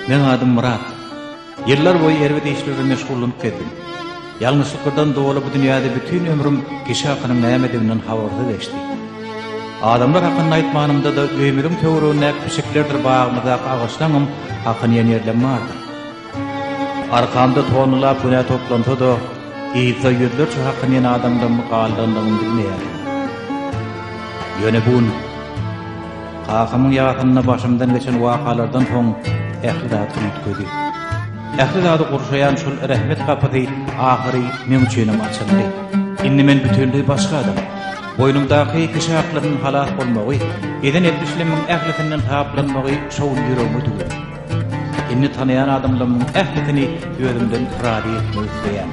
Meň adym Myrat. Ýyllar boýy erbet işler bilen meşgullanyp gezdim. Ýalňyşlyklardan doly bu dünýäde bütin ömrüm kişi hakynyň nämediginden habarsyz geçdi. Adamlar hakynda aýtmanymda-da öýümiziň töweregindäki pişiklerdir bagymyzdaky agaçlaňam hakyny iýen ýerlem bardyr. Arkamda tonnalap günä toplansa-da, yzda ýüzlerçe hakyny iýen adamlaryň galdandygyny bilmeýärdim. Ýöne bu gün kakamyň ýasynda başymdan geçen wakalardan soň ähli zat üýtgedi. Ähli zady gurşaýan şol rehmet gapysy ahyry meň üçinem açyldy. Indi men bütinleý başga adam. Boýnumdaky kişi haklarynyň halas bolmagy, eden etmişlerimiň ählisinden saplanmagy şo gün ýüregime düwüldi. Indi tanaýan adamlarymyň ählisini özümden razy etmek isleýän.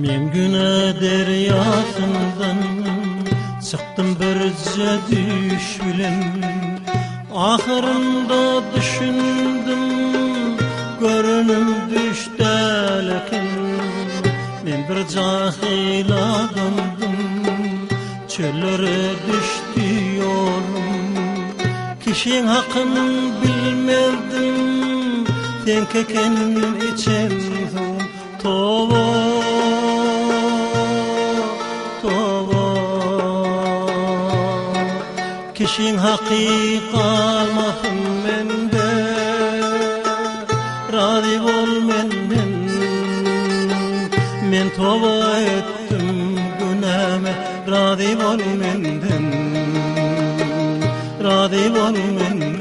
Men günä derýasyndan çykdym birje düýş bilen Ahyrynda düşündim görenim düş däl eken Men bir jahyl adamdym Çöllere düşdi ýolum Kişiň hakyn bilmezdim Seňki eken içen suwum Toba, toba Kişiň haky galmasyn mende Razy bol menden Men toba etdim günäme Razy bol menden Razy bol menden.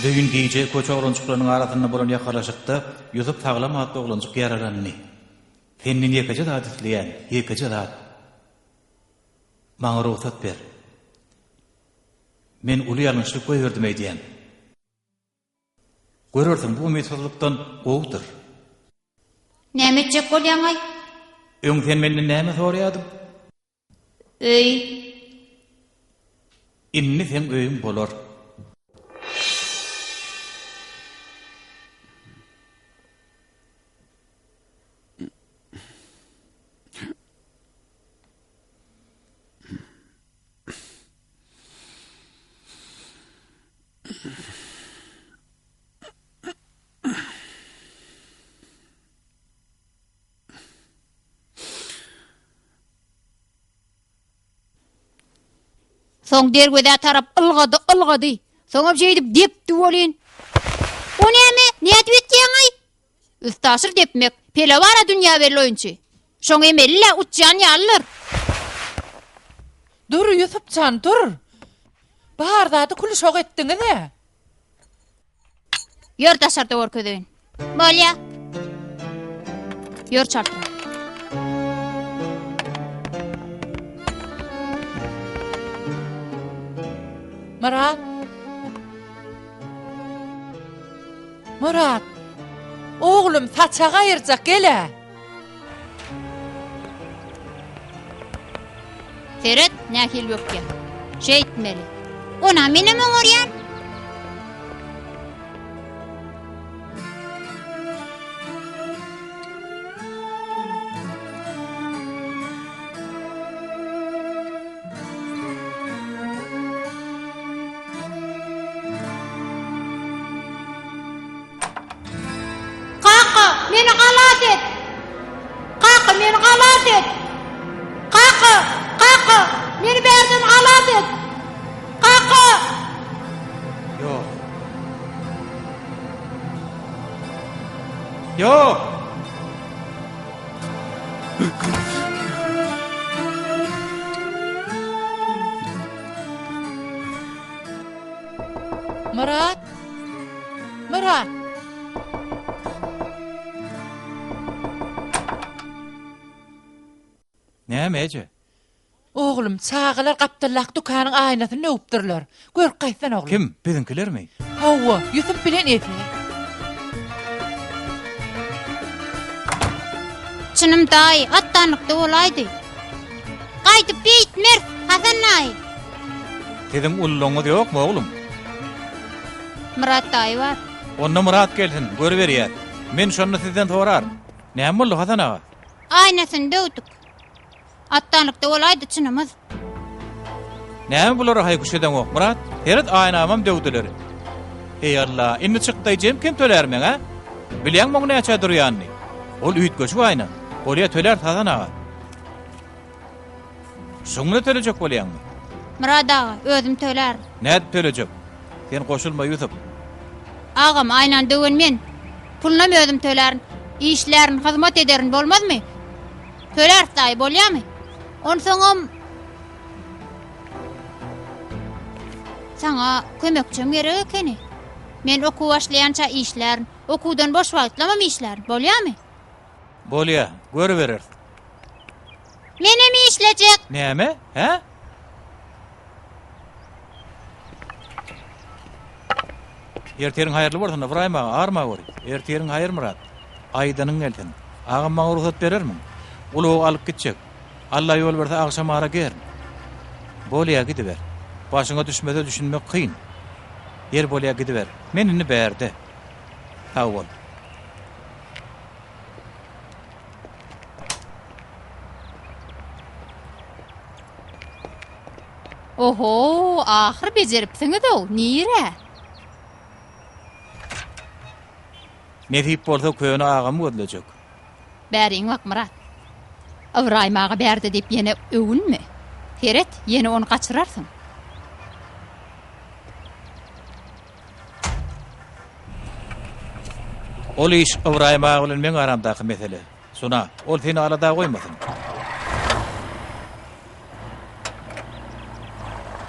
Düýn gije köçe oglanjyklarynyň arasynda bolan ýakalaşykda Ýusup Saglam atly oglanjyk ýaralandy. Senden ýekeje zat isleýän, ýekeje zat. Maňa rugsat ber. Men uly ýalňyşlyk goýberdim öýdýän. Görersiň, bu umytsyzlykdan gowudyr. Näme etjek bolýaň-aý? Öň sen menden näme soraýardyň? Öý. Indi seň öýüň bolar. Soň derwezä tarap ylgady, ylgady. Soňam şeýdip depdi welin. O näme? Nädip etýäň-aý? Üstaşyr depmek, pele bar-a dünýä belli oýunçy. Şoň emeli-le uçýan ýalydyr. Dur, Ýusup jan, dur! Bar zady kül-uşak etdiňiz-ä. Ýör daşarda görkezeýin. Bolýa. Ýör çaltrak. Myrat. Myrat. Oglum saçak aýyrjak gel-ä. Seret, nähili bökýär. Şeýtmeli. Ona menem oňarýan. Kaka, meni halas et! Kaka, meni halas et! Kaka, kaka, meni bärden halas et! Kaka! Ýok. Ýok! Myrat! Myrat! Näme eje? Oglum, çagalar gapdaldaky dükanyň aýnasyny döwüpdirler. Görüp gaýtsana, oglum. Kim? Biziňkilermi? Hawa, Ýusup bilen Ese. Çynym daýy, atdanlykda bolaýdy. Gaýdyp beýtmeris, Hasan daýy. Siziň ululygyňyz ýokmy, oglum? Myrat daýy bar. Onda Myrat gelsin, görüberýäs. Men şonda sizden soraryn. Näme boldy, Hasan aga? Aýnasyny döwdük. Atdanlykda bolaýdy çynymyz. Näme bulara haý-küş edeňok, Myrat? Seret, aýnamam döwdüler. Eý, Alla, indi çykdaýjym kim tölär meň, a? Bilýäňmi oň näçä durýanyny? Ol üýtgeşik aýna. Bolýa, töläris, Hasan aga. Şuň bilen tölejek bolýaňmy? Myrat aga, özüm tölärin. Nädip tölejek? Sen goşulma, Ýusup. Agam, aýnany döwen men. Pulunam özüm tölärin. Işlärin, hyzmat ederin, bolmazmy? Töläris daýy, bolýamy? Onsoňam saňa kömekçem gerek ekeni. Men okuw başlaýança işlärin. Okuwdan boş wagtlamam işlärin, bolýamy? Bolýa, görübereris. Menem işlejek. Näme? Hä? Ertiriň haýyrly bolsun, Ybraýym aga, arma gör. Ertiriň haýyr, Myrat. Aýdanyň gelsin. Agam maňa rugsat berermiň? Ulagy alyp gitjek. Alla ýol berse agşamara gerin. Bolýa gidiber. Başyňa düşmese düşünmek kyn. Ýer bolýa gidiber. Men indi bärde. Sag bol. Oho, ahyr bejeripsiňiz-ow, nirä? Nesip bolsa köne agamy gözlejek. Bäriň bak, Myrat. Ybraýym aga bärde diýip ýene öwünme. Seret, ýene ony gaçyrarsyň. Ol iş Ybraýym aga bilen meň aramdaky mesele. Sona, ol seni alada goýmasyn.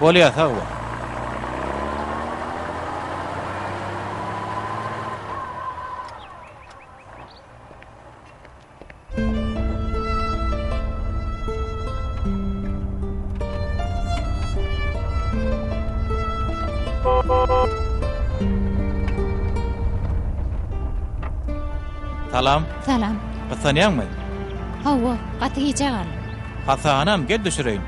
Bolýa, sag bol. Salam. Salam. Gyssanýaňmy? Hawa, gaty gijä galdym. Hasanam, gel düşüreýin.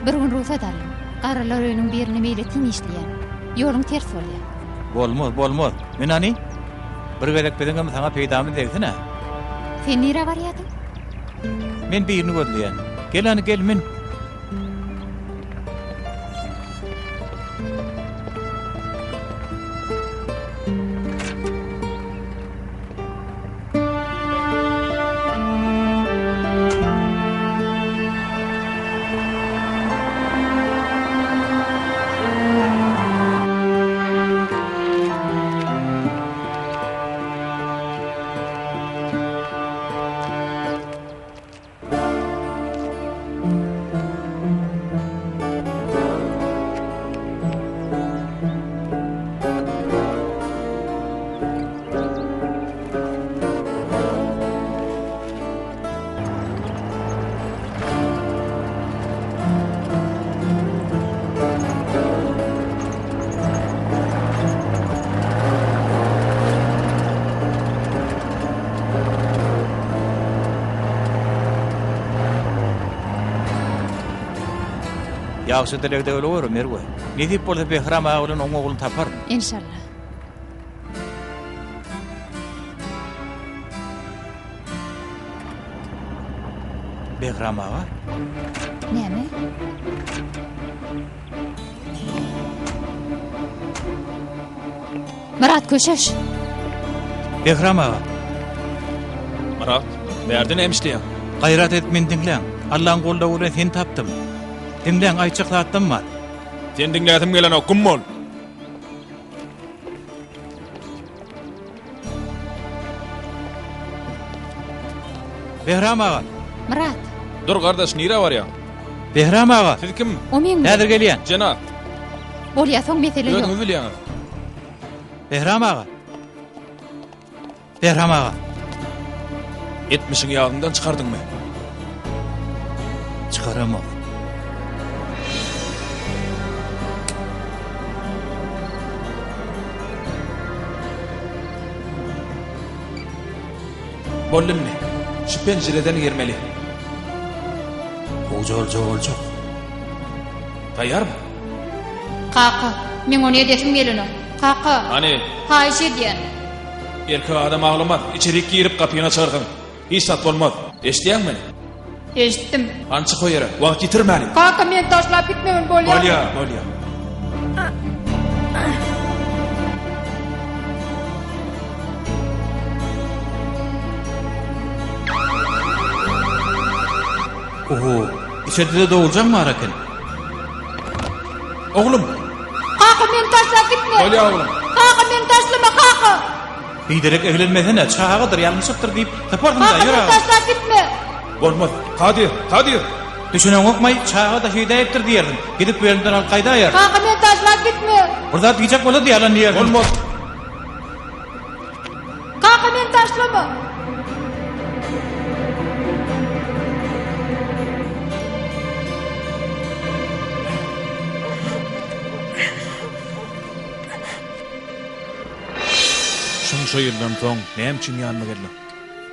Bir gün rugsat aldym. Garrylar öýüniň birinde meýletin işleýän. Ýoluň ters bolýar. Bolmaz, bolmaz. Men hany? Bir gezek biziňem saňa peýdamyz degsin-ä. Sen nirä barýardyň? Men birini gözleýän. Gel hany, gel, mün. Ýagşy dilegde ölewer, Merwe. Nesip bolsa Behram aga bilen oň ogluny taparyn. Enşalla. Behram aga? Näme? Myrat köşeş. Behram aga. Myrat, bärde näme işleýäň? Gaýrat edip meni diňläň. Allaň goldawy bilen seni tapdym. Diňläň, aýtjak zatlam bar. Seni diňläsim gelenok, güm bol. Behram aga. Myrat. Dur gardaş, nirä barýaň? Behram aga. Siz kim? O meň. Häzir gelýän. Jenap. Bolýa, soň mesele ýok. Özüňiz bilýäňiz. Behram aga. Behram aga. Etmişiňi ýadyňdan çykardyňmy? Çykaramok. Boldy indi. Şu penjireden girmeli. Gowja olja boljak. Taýýarmy? Kaka, meň ony edesim gelenok. Kaka. Hany? Haýyş edýän. Erkek adam aglamaz. Içerik girip gapyny açarsyň. Hiç zat bolmaz. Eşidýäňmi meni? Eşitdim. Hany çyk o ýere. Wagt ýitirmäliň. Kaka meni taşlap gitmegin bolýarmy? Bolýa, bolýa. Oho, içerde-de doguljaň bar eken. Oglum! Kaka meni taşlap gitme! Bolýa oglum. Kaka meni taşlama kaka! Biderek eglenmesene, çagadyr, ýalňyşypdyr diýip, taparsyň-da, Kaka ýör meni aga. taşlap gitme! Bolmaz. Kadyr, Kadyr! Düşüneňokmaý, çaga-da şeýdäýipdir diýersiň. Gidip bu ýerinden alyp gaýdaýarsyň. Kaka meni taşlap gitme! Bir zat diýjek bolsa-da ýalan diýersiň. Bolmaz. Kaka meni taşlama! Şunça ýyldan soň näme üçin ýanyma geldiň?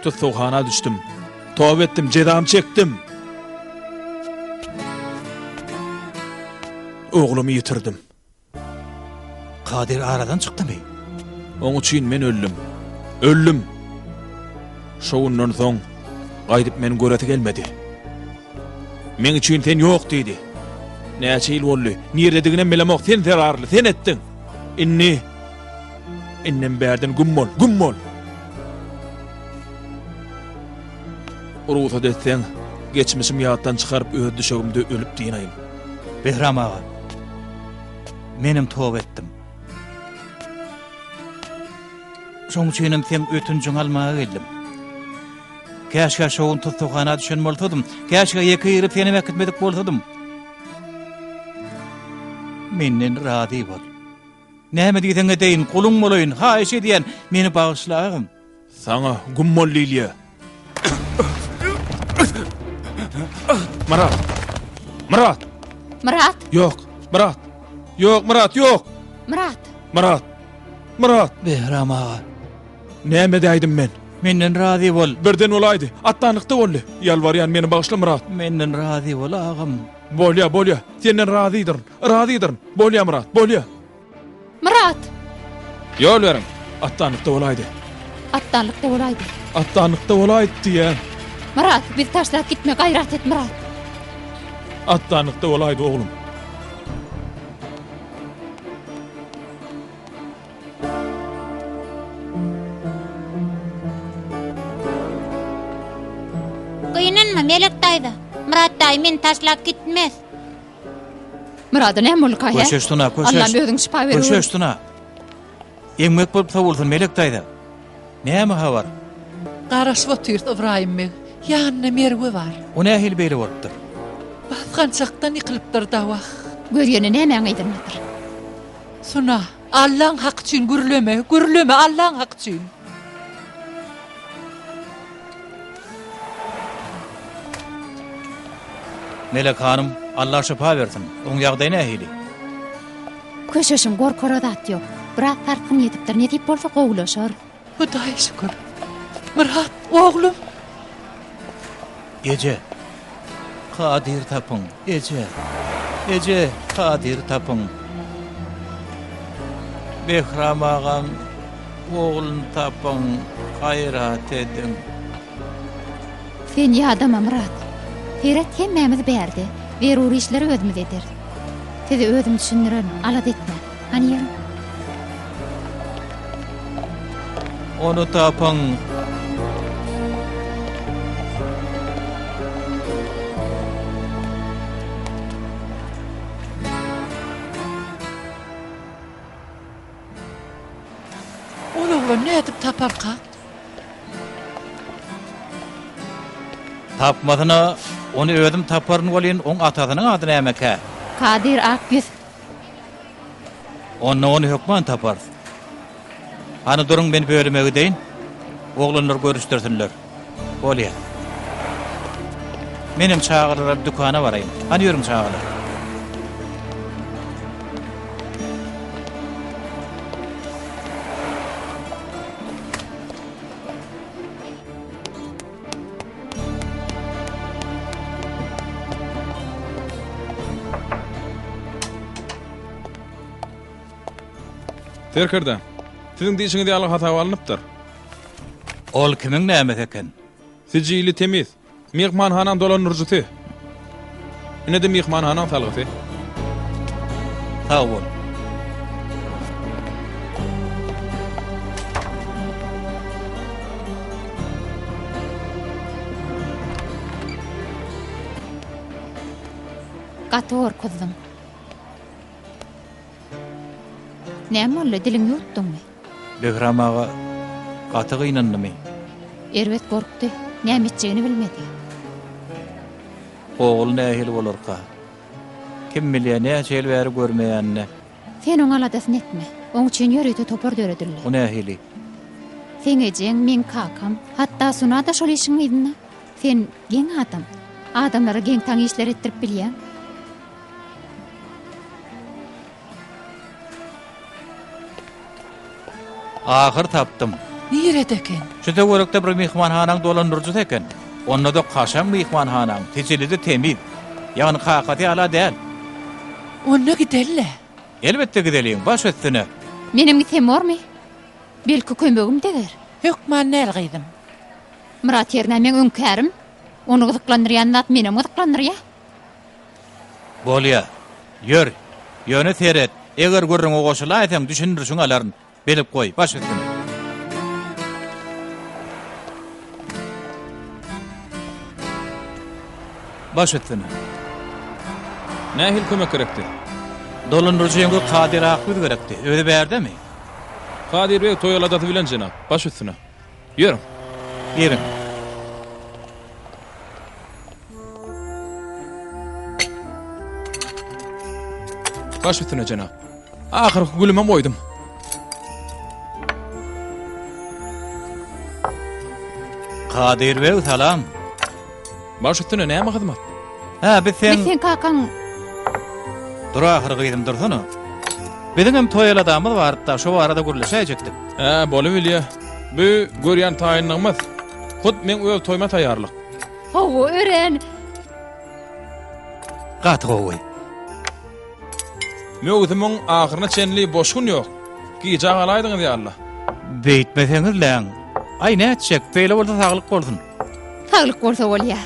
Tussaghana düşdüm. Toba etdim, jezamy çekdim. Oglumy ýitirdim. Kadyr aradan çykdymy? Oň üçin men öldüm. Öldüm. Şo günden soň gaýdyp meni göresi gelmedi. Meň üçin sen ýok diýdi. Näçe ýyl boldy, niredediginem bilemok, sen zerarly, sen etdiň. Indi, indem bärden güm bol, güm bol! Rugsat etseň, geçmişimi ýatdan çykaryp öz düşegimde ölüp dynaýyn. Bähram aga, menem toba etdim. Şoň üçinem seň ötünjiňi almaga geldim. Käşgä şo gün tussaghana düşen bolsadym, käşgä ýeke girip senem äkitmedik bolsadym. Menden razy bol. Näme diýseň edeýin, guluň bolaýyn, haýyş edýän, meni bagyşla agam. Saňa güm bol diýilýä. Myrat! Myrat! Myrat! Ýok, Myrat! Ýok, Myrat, ýok! Myrat! Myrat! Myrat! Bähram aga. Näme edäýdim men? Menden razy bol. Birden bolaýdy. Atdanlykda boldy. Ýalbarýan, meni bagyşla, Myrat. Menden razy bol, agam. Bolýa, bolýa. Senden razydyryn. Razydyryn. Bolýa, Myrat, bolýa. Myrat! Ýol beriň. Atdanlykda bolaýdy. Atdanlykda bolaýdy. Atdanlykda bolaýdy diýýän. Myrat, bizi taşlap gitme, gaýrat et, Myrat. Atdanlykda bolaýdy, oglum. Gynanma, Melek daýza. Myrat daýy meni taşlap gitmez. Myrada näme bolduka, hä? Köşeş Tuna, köşeş. Allam özüň şypa ber. Köşeş Tuna. Eňmek bolup sowulsyn Melek daýza. Näme habar? Garaşyp otyrys Ybraýym beg. Ýanynda Merwe bar. O nähili beýle bolupdyr? Basgançakdan ýykylypdyr-da, wah. Gör ýene nämäň yzyndadyr. Suna, Allaň haky üçin gürleme, gürleme, Allaň haky üçin. Melek hanym, Alla şypa bersin. Oň ýagdaýy nähili? Köşeşiň, gorkara zat ýok. Biraz sarsgyn ýetipdir, nesip bolsa gowulaşar. Hudaýa şükür. Myrat, oglum. Eje, Kadyry tapyň, eje. Eje, Kadyry tapyň. Bähram agaň ogluny tapyň, gaýrat ediň. Sen ýadama, Myrat. Seret, hemmämiz bärde. Zerur işleri özümiz ederis. Size özüm düşündirerin, alada etmäň. Hany ýörüň. Ony tapyň. Ol oglan nädip taparka? Tapmasyna, ony özüm taparyn welin, oň atasynyň ady nämekä? Kadyr Akýüz. Onda ony hökman taparys. Hany duruň men bölüme gideýin. Oglanlar görüşdirsinler. Bolýa. Menem çagalary alyp dükana baraýyn. Hany ýörüň çagalar. Serkerde, siziň diýşiňiz ýaly hasaba alnypdyr. Ol kimiň nämesi eken? Sijili temiz. Myhmanhanaň dolandyryjysy. Ine-de myhmanhanaň salgysy. Sag bol. Gaty gorkuzdyň. Näme boldy, diliňi ýuwutdyňmy? Bähram aga gaty gynandymy? Erbet gorkdy, näme etjegini bilmedi. Ogly nähili bolarka? Kim bilýär, näçe ýyl bäri görmeýänini. Sen oň aladasyny etme. Oň üçin ýörite topar döredildi. O nähili? Seň ejeň, meň kakam, hatda Suna-da şol işiň yzynda. Sen geň adam. Adamlara geň-taň işler etdirip bilýäň. Ahyr tapdym. Nirede eken? Şu töwerekde bir myhmanhanaň dolandyryjysy eken. Onda-da kaşaň myhmanhanaň, sijili-de temiz. Ýagny kakasy ýaly-a däl. Onda gideli-le. Elbetde gideliň, baş üstüne. Menem gitsem bormy? Belki kömegim deger. Hökman däl, gyzym. Myrat hernä meň öňkärim. Ony gyzyklandyrýan zat menem gyzyklandyrýar. Bolýa. Ýör. Ýöne seret, eger gürrüňe goşulaýsaň, düşündirişiňi alaryn. Bilip goý, baş üstüne. Baş üstüne. Nähili kömek gerekdi? Dolandyryjy ýeňňe Kadyr Akýüz gerekdi. Özi bärdemi? Kadyr beg toý aladasy bilen jenap. Baş üstüne. Ýörüň. Giriň. Baş üstüne jenap. Ahyrky gülümem goýdum. Kadyr beg salam. Baş üstüne näme hyzmat? Hä, biz sen Biz seň kakaň Dur ahyry gyzym dursana. Biziň hem toý aladamyz bardy-da, şo barada gürleşäýjekdik. Hä, bolubilýä. Bu görýän taýynlygymyz hut meň öz toýuma taýýarlyk. Hawa, örän. Gaty gowy. Möwsümiň ahyryna çenli boş gün ýok. Gijä galaýdyňyz ýaly. Beýtmeseňizläň. Aý, nätjek, beýle bolsa saglyk bolsun. Saglyk bolsa bolýa.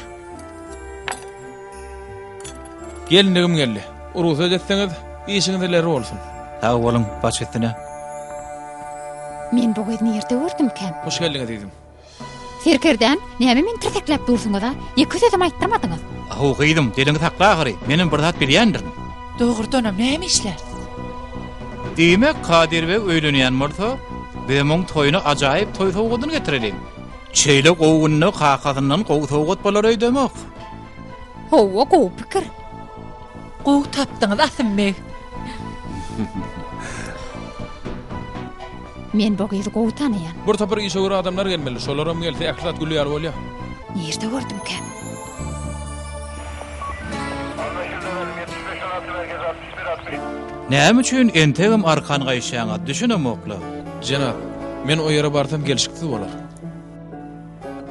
Gelinligim geldi. Rugsat etseňiz, işiňiz ileri bolsun. Sag boluň, baş üstüne. Men bu gyzy nirde gördümkäm? Hoş geldiň ezizim. Serkerdäm, näme meni tirsekläp dursuňyz-a? Ýeke sözem aýtdyrmadyňyz. How, gyzym, diliňi sakla ahyry. Menem bir zat bilýändirin. Dogrudanam, näme işlär? Diýmek, Kadyr beg öýlenýän bolsa, bizem oň toýuna ajaýyp toý sowgadyny getireliň. Şeýle gowy günde kakasyndan gowy sowgat bolar öýdemok. Hawa, gowy pikir. Gowy tapdyňyz, Asym beg. Men bu gyzy gowy tanaýan. Bir topar işewür adamlar gelmeli. Şolaram gelse ähli zat gül ýaly bolýar. Nirde gördümkäm? Näme üçin entegem arkan gaýyşýaňyz, düşünemokla. Jenap, men o ýere barsam gelşiksiz bolar.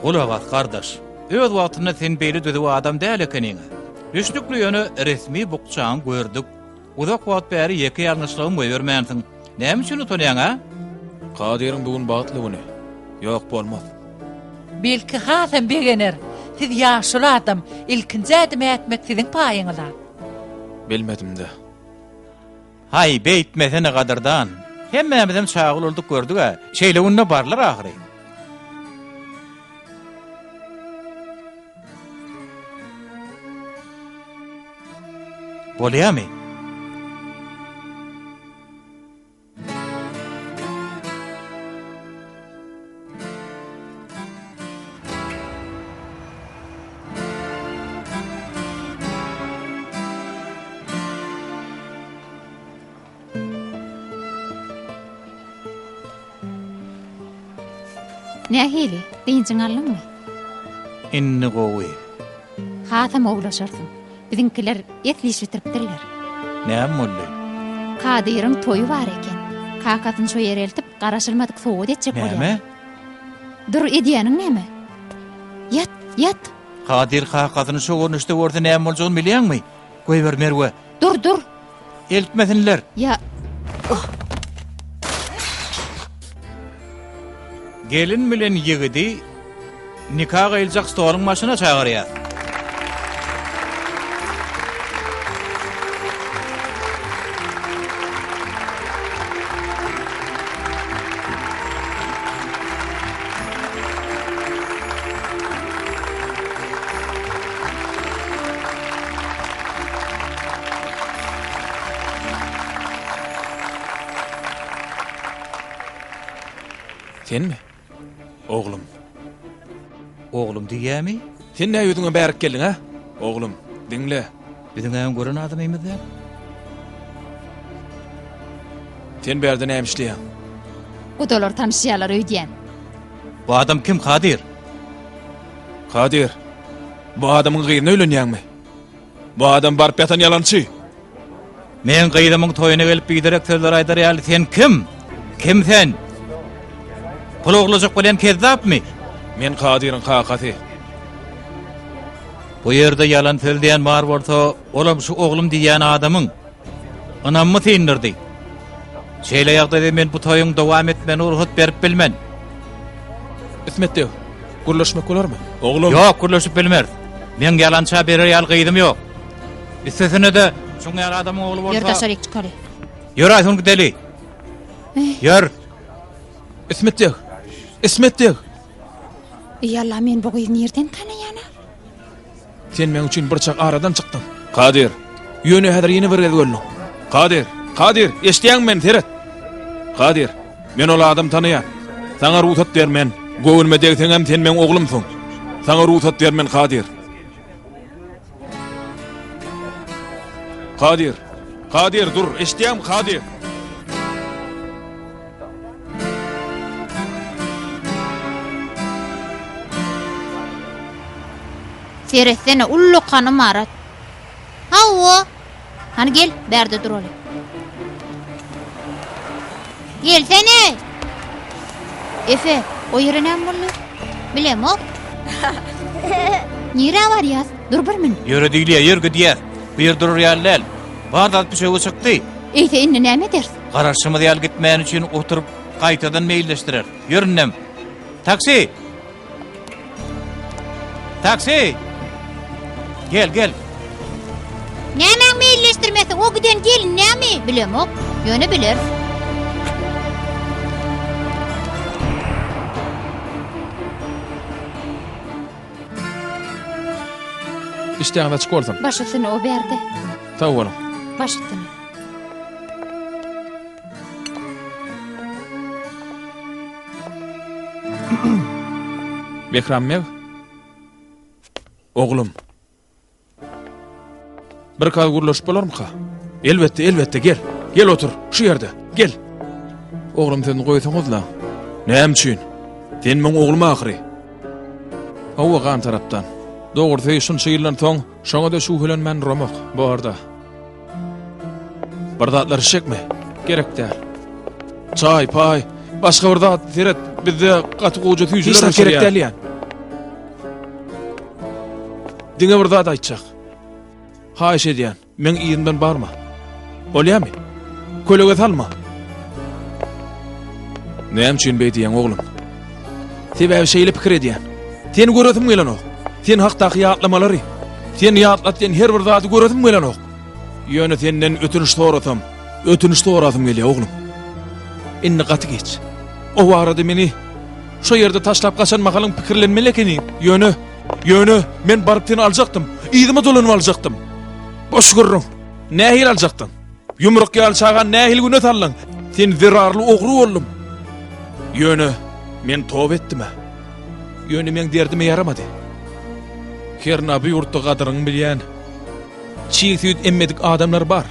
Gulak as, gardaş. Öz wagtynda sen beýle düzüw adam däl ekeniň-ä. Düşnükli ýöne resmi bukjaňy gördük. Uzak wagt bäri ýeke ýalňyşlygam goýbermänsiň. Näme üçin utanýaň, a? Kadyryň bu gün bagtly güni. Ýok, bolmaz. Belki hasam begener. Siz ýaşuly adam, ilkinji ädim ätmek siziň paýyňyza. Bilmedim-dä. Haý, beýtmesene, gadyrdan. Hemmämizem çaga ulaldyk gördük-ä. Şeýle günde barlar ahyry. Bolýamy? Nähili, dynjyňy aldyňmy? Indi gowy. Hasam gowulaşarsyň. Biziňkiler esli iş bitiripdirler. Näme boldy? Kadyryň toýy bar eken. Kakasyny şo ýere eltip, garaşylmadyk sowgat etjek bolýar. Näme? Dur, edýäniň näme? Ýat, ýat! Kadyr kakasyny şo görnüşde görse näme boljagyny bilýäňmi? Goýber Merwe. Dur, dur! Eltmesinler. Ýa. Gelin bilen ýigidi nika gyýyljak stoluň başyna çagyrýar. Senmi? Oglum. Oglum diýýämi? Sen näme ýüzüňe bärik geldiň, a? Oglum, diňle. Biziň äň gören adamymyz däl. Sen bärde näme işleýäň? Gudalar tanyşýarlar öýdýän. Bu adam kim, Kadyr? Kadyr, bu adamyň gyzyna öýlenýäňmi? Bu adam baryp ýatan ýalançy. Meň gyzymyň toýuna gelip biderek sözler aýdar ýaly sen kim? Kim sen? Pul ogurlajak bolýan kezzapmy? Men Kadyryň kakasy. Bu ýerde ýalan sözleýän bar bolsa, olam şu oglum diýýän adamyň. Ynamymy syndyrdy. Şeýle ýagdaýda men bu toýuň dowam etmegine rugsat berip bilmen. Ismet beg, gürleşmek bolarmy? Oglum. Ýok, gürleşip bilmeris. Meň ýalança berer ýaly gyzym ýok. Üstesine-de, şuň ýaly adamyň ogly bolsa... Ýör daşaryk çykaly. Ýör Aýsun gideli. Ýör. Ismet beg. Ismet beg. Eý Allah, men bu gyzy nirden tanaýan-a? Sen meň üçin bir çak aradan çykdyň. Kadyr, ýöne häzir ýene bir gez gördüň. Kadyr, Kadyr, eşidýäňmi meni, seret. Kadyr, men ol adamy tanaýan. Saňa rugsat bermen. Göwnüme degseňem sen meň oglumsyň. Saňa rugsat bermen, Kadyr. Kadyr, Kadyr, dur, eşidýäňmi, Kadyr? Seretsene, ullakan ymarat. Hawa. Hany gel, bärde duraly. Gelsene. Efe, o ýere näme boldy? Bilemok. Nirä barýas? Dur bir minut. Ýöre diýilýär, ýör gidýäs. Bu ýer durar ýaly däl. Bar zat düşege çykdy. Eýse indi näme ederis? Garaşşymyz ýaly gitmäni üçin oturyp gaýtadan meýilleşdireris. Ýör indem. Taksi! Taksi! Gel, gel. Nämäň meýilleşdirmesi? O giden gelin näme? Bilemok, ýöne bileris. Işdäňiz açyk bolsun. Baş üstüne o bärde. Sag boluň. Baş üstüne. Behram beg. Oglum. Bir kaz gürleşip bolarmyka? Elbetde, elbetde, gel. Gel otur, şu ýerde. Gel. Oglum sözüni goýsaňyz-la. Näme üçin? Sen meň oglum ahyry. Hawa, gan tarapdan. Dogrusy, şunça ýyldan soň şoňa-da şübhelenmän duramok. Borda. Bir zatlar içjekmi? Gerek däl. Çaý, paý, başga bir zat, seret, bizde gaty gowja süýjüler Hiç zat gerek däl diýýän. Diňe bir zat aýtjak. Haýyş edýän, meň yzymdan barma. Bolýamy? Kölege salma. Näme üçin beý diýýäň, oglum? Sebäbi şeýle pikir edýän. Seni göresim gelenok. Sen hakdaky ýatlamalary, sen ýatlatýan her bir zady göresim gelenok. Ýöne senden ötünç sorasam, ötünç sorasym gelýär, oglum. Indi gaty giç. O barada meni şo ýerde taşlap gaçan mahalyň pikirlenmeli ekeniň. Ýöne, ýöne men baryp seni aljakdym. Yzyma dolanyp aljakdym. Boş gürrüň. Nähili aljakdyň? Ýumruk ýaly çagany nähili güne saldyň? Sen zerarly ogry boldum. Ýöne men toba etdim-ä. Ýöne meň derdime ýaramady. Hernä bu ýurtda gadyryňy bilýän, çig süýt emmedik adamlar bar.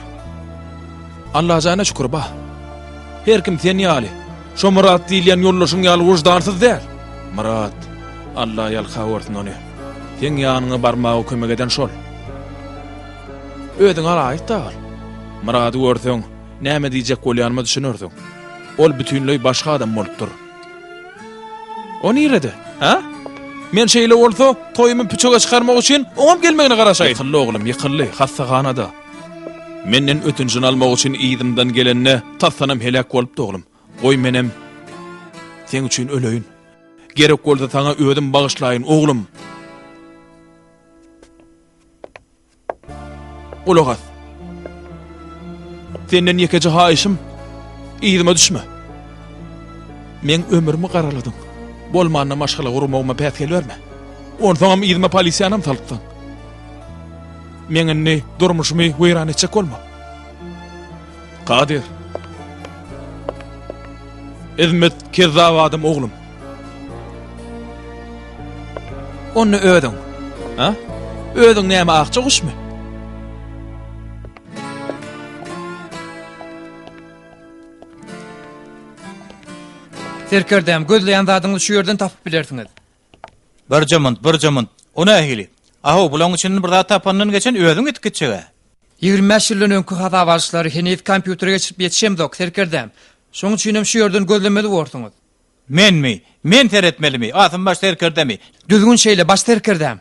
Allajana şükür ba. Her kim sen ýaly, şo Myrat diýilýän ýoldaşyň ýaly wyždansyz däl. Myrat, Alla ýalkap görsün ony. Seň ýanyňa barmaga kömek eden şol. Özüňe alaýyk-da ol. Myrady görseň, näme diýjek bolýanyma düşünersiň. Ol bütinleý başga adam bolupdyr. O nirede? Hä? Men şeýle bolsa, toýumy püçege çykarmak üçin oňam gelmegine garaşaýyn. Ýykyldy oglum, ýykyldy, hassahanada. Menden ötünjini almak üçin yzymdan gelende tasdanam heläk bolupdy oglum. Goý menem seň üçin öleýin. Gerek bolsa saňa özüm bagyşlaýyn, oglum. Gulak as. Senden ýekeje haýyşym, yzyma düşme. Meň ömrümi garaladyň. Bolmanda maşgala gurmagyma päsgel berme. Onsoňam yzyma polisiýanam salypsyň. Meň indi durmuşymy weýran etjek bolma. Kadyr. Izmit kezzap adam oglum. Onda özüň. Ha? Özüň näme akja guşmy? Serkerdäm, gözleýän zadyňyzy şu ýerden tapyp bilersiňiz. Birje munt, birje munt. O nähili? Ahow, bulaň içinden bir zat tapandan geçen özüň ýitip gitjeg-ä. 25 ýyldan öňki hasap alyşlary heniz kompýutere geçirip ýetişemzok, serkerdäm. Şoň üçinem şu ýerden gözlemeli borsuňyz. Menmi? Men seretmelimi? Asym baş serkerdemi? Düzgün şeýle, baş serkerdäm.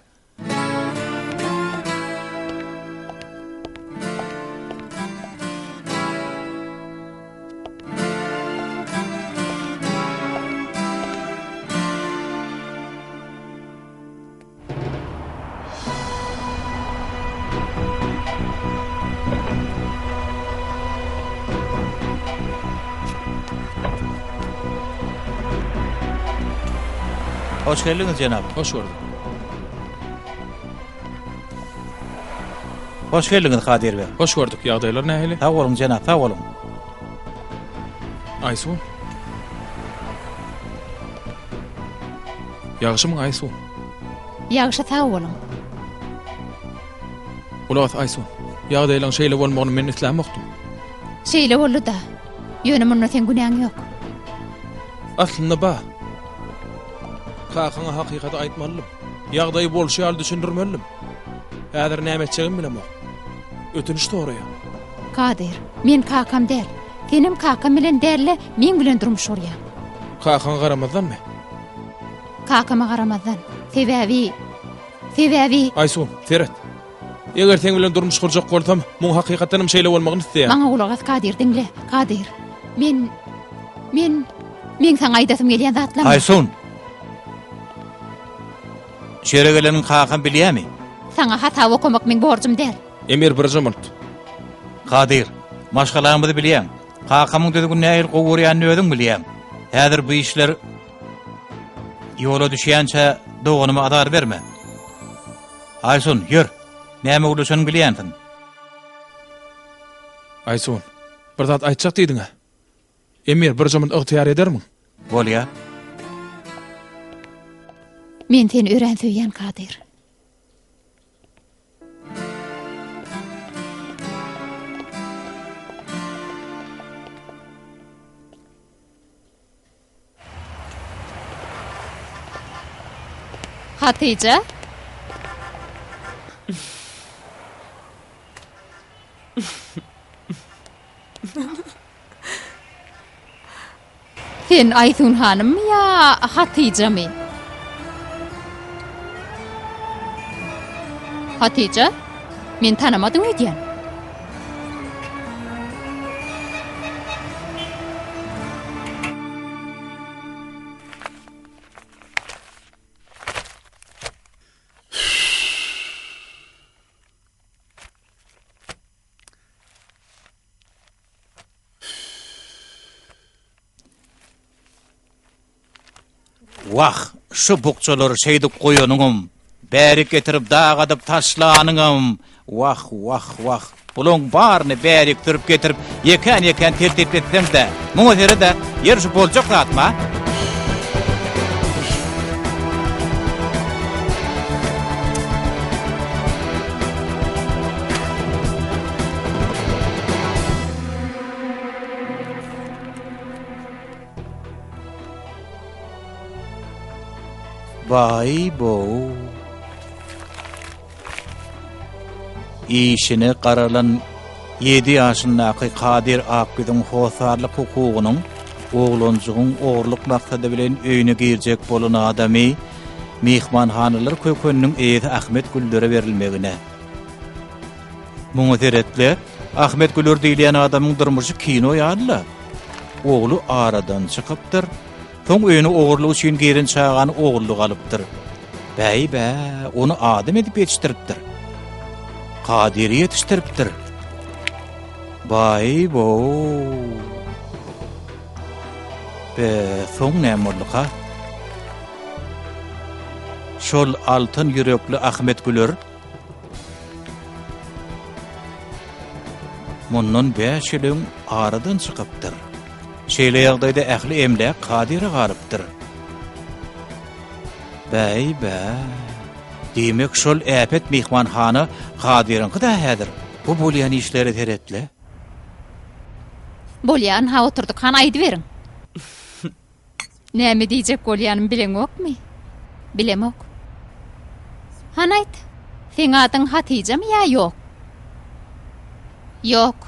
Hoş geldiňiz jenap. Hoş gördük. Hoş geldiňiz Kadyr beg. Hoş gördük. Ýagdaýlar nähili? Sag boluň jenap, sag boluň. Aýsun. Ýagşymyň Aýsun? Ýagşy sag boluň. Gulak as Aýsun. Ýagdaýlaryň şeýle bolmagyny men islämokdym. Şeýle boldy-da. Ýöne munda seň günäň ýok. Aslynda bar. Kakaňa hakykaty aýtmalydym. Ýagdaýy bolşy ýaly düşündirmelidim. Häzir näme etjegimi bilemok. Ötünç soraýan. Kadyr, men kakam däl. Senem kakam bilen däl-de, meň bilen durmuş gurýaň. Kakaňa garamazdanmy? Kakama garamazdan. Sebäbi, sebäbi. Aýsun, seret. Eger seň bilen durmuş gurjak bolsam, muň hakykatdanam şeýle bolmagyny isleýän. Maňa gulak as, Kadyr, diňle. Kadyr, men, men, meň saňa aýdasym gelýän zatlarym bar. Aýsun! Şu ýere geleniň kakam bilýämi? Saňa hasap okamak meň borjum däl. Emir birje munt. Kadyr, maşgalamyzy bilýäň. Kakamyň düzgüni nähili gowy görýänini özüň bilýäň. Häzir bu işler ýola düşýänçä doganyma azar berme. Aýsun, ýör. Näme gürleşeniňi bilýänsiň. Aýsun, bir zat aýtjak diýdiň-ä. Emir, birje munt ygtyýar edermiň? Bolýa. Men seni örän söýýän, Kadyr. Hatyja? Sen Aýsun hanymmy ýa Hatyjamy? Hatyja, meni tanamadyň öýdýän. Wah, şu bukjalary şeýdip goýanyňam, bärik getirip dagadyp taşlanyňam, wah, wah, wah, bulaň baryny bärik sürüp getirip ýekän-ýekän tertipletseň-dä, muňa sered-ä, ýeri şu boljak zatmy, a? Baý-bow. Işine garalan ýedi ýaşyndaky Kadyr Akýüzüň hossarlyk hukugynyň oglanjygyň ogurlyk maksady bilen öýüne girjek bolan adamy myhmanhanalar kökeniniň eýesi Ahmet Güllere berilmegine. Muňa seret-le, Ahmet Güler diýilýän adamyň durmuşy kino ýaly-la. Ogly aradan çykypdyr, soň öýüne ogurlyk üçin giren çagany ogullyk alypdyr. Bäý-bä, ony adam edip ýetişdiripdir. Kadyry ýetişdiripdir. Baý-bow. Be, soň näme bolduka? Şol altyn ýürekli Ahmet Güler Mundan bäş ýyl öň aradan çykypdyr. Şeýle ýagdaýda ähli emläk Kadyra galypdyr. Bäý-bä. Diýmek, şol äpet myhmanhana Kadyryňky-da häzir. Bu bolýan işlere seret-le. Bolýa, ynha oturdyk, hany aýdyberiň. Näme diýjek bolýanymy bileňokmy? Bilemok. Hany aýt, seň adyň Hatyjamy ýa ýok? Ýok.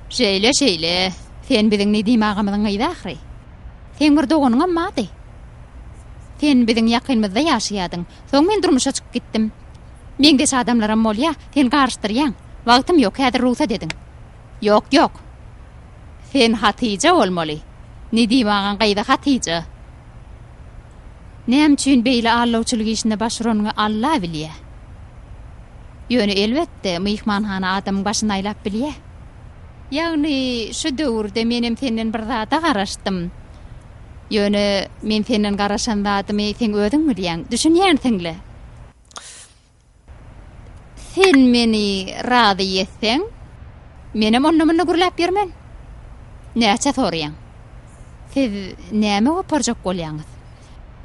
Şeýle, şeýle. Sen biziň Nedim agamyzyň gyzy ahyry. Seň bir doganyňam bardy. Sen biziň ýakynymyzda ýaşaýardyň. Soň men durmuşa çykyp gitdim. Meňzeş adamlaram bolýa, sen garyşdyrýaň. Wagtym ýok, häzir rugsat ediň. Ýok, ýok. Sen Hatyja bolmaly. Nedim agaň gyzy Hatyja. Näme üçin beýle allawçylyk işine baş uranyňy Alla bilýä. Ýöne elbetde, myhmanhana adamyň başyny aýlap bilýä. Ýagny şu döwürde menem senden bir zada garaşdym. Ýöne men senden garaşan zadymy seň özüň bilýäň, düşünýänsiň-le. Sen meni razy etseň, menem onda-munda gürläp ýörmen. Näçe soraýaň? Siz näme goparjak bolýaňyz?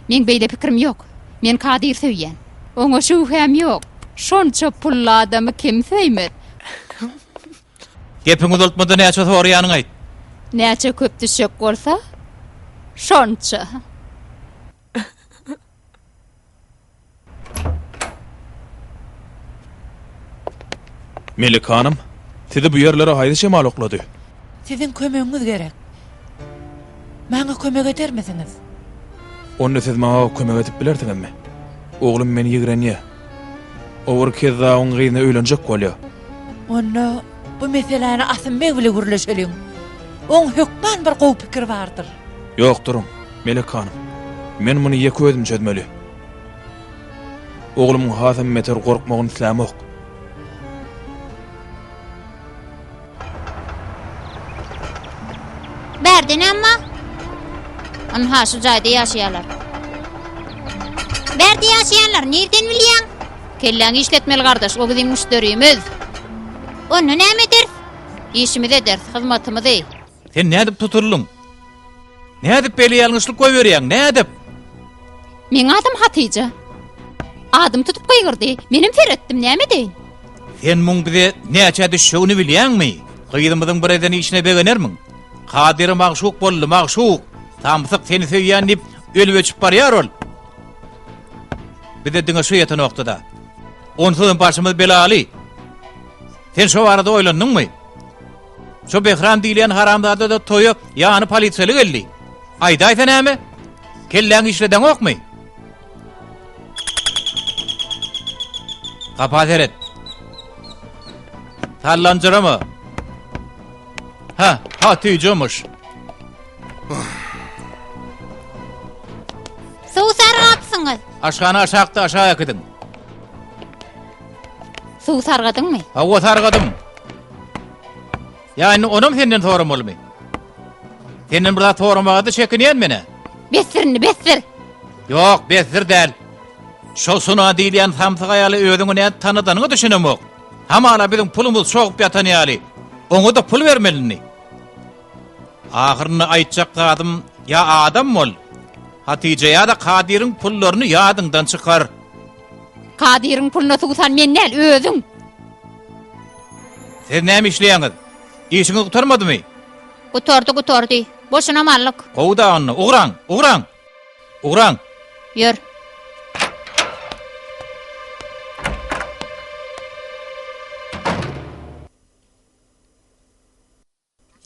Meň beýle pikirim ýok. Men Kadyry söýýän. Oňa şübhäm ýok. Şonça pully adamy kim söýmez? Gepiňi uzaltma-da näçe soraýanyňy aýt. Näçe köp düşjek bolsa, şonça. Melek hanym, sizi bu ýerlere haýsy şemal oklady? Siziň kömegiňiz gerek. Maňa kömek edermisiňiz? Onda siz maňa kömek edip bilersiňizmi? Oglum meni ýigrenýär. O bir kezzabyň gyzyna öýlenjek bolýar. Onda bu meseläni Asym beg bile gürleşeliň. Oň hökman bir gowy pikiri bardyr. Ýok, duruň, Melek hanym. Men muny ýeke özüm çözmeli. Oglumyň hasam beter gorkmagyny islämok. Bärde näme bar? Ynha şu jaýda ýaşaýarlar. Bärde ýaşaýanlar nirden bilýäň? Kelläňi işletmeli gardaş, o biziň müşderimiz. Onda näme ederis? Işimizi ederis, hyzmatymyzy. Sen nädip tutuldyň? Nädip beýle ýalňyşlyk goýberýäň? Nädip? Meň adym Hatyja. Adymy tutup gygyrdy. Menem seretdim, näme edeýin? Sen muň bize näçä düşjegini bilýäňmi? Gyzymyzyň bir eden işine begenermiň? Kadyra magşuk boldy, magşuk! Samsyk seni söýýän diýip, ölüp-öçüp barýar ol. Bize diňe şu ýetenokdy-da. Onsuzam başymyz belaly. Sen şo barada oýlandyňmy? Şo Behram diýilýän haramzada-da toýa ýany polisiýaly geldi. Aýdaýsa näme? Kelläňi işledeňokmy? Gapa seret. Sallanjyrama. Ha, Hatyjamyş. Suw sargapsyňyz. Aşhana aşakda aşak äkidiň. Suw sargadyňmy? Hawa sargadym. Ýa indi onam senden soramalymy? Senden bir zat soramaga-da çekinýän men-ä. Besdir indi, besdir. Ýok, besdir däl. Şo Suna diýilýän samsyk aýaly özüňi nädip tanadanyňa düşünemok. Hamala biziň pulumyz çogup ýatan ýaly. Oňa-da pul bermeli indi. Ahyrynda aýtjak zadym, ýa adam bol, Hatyja ýa-da Kadyryň pullaryny ýadyňdan çykar. Kadyryň puluna suwsan men däl, özüň. Siz näme işleýäňiz? Işiňiz gutarmadymy? Gutardy, gutardy. Boşuna mallyk. Gowy-da onda, ugraň, ugraň! Ugraň!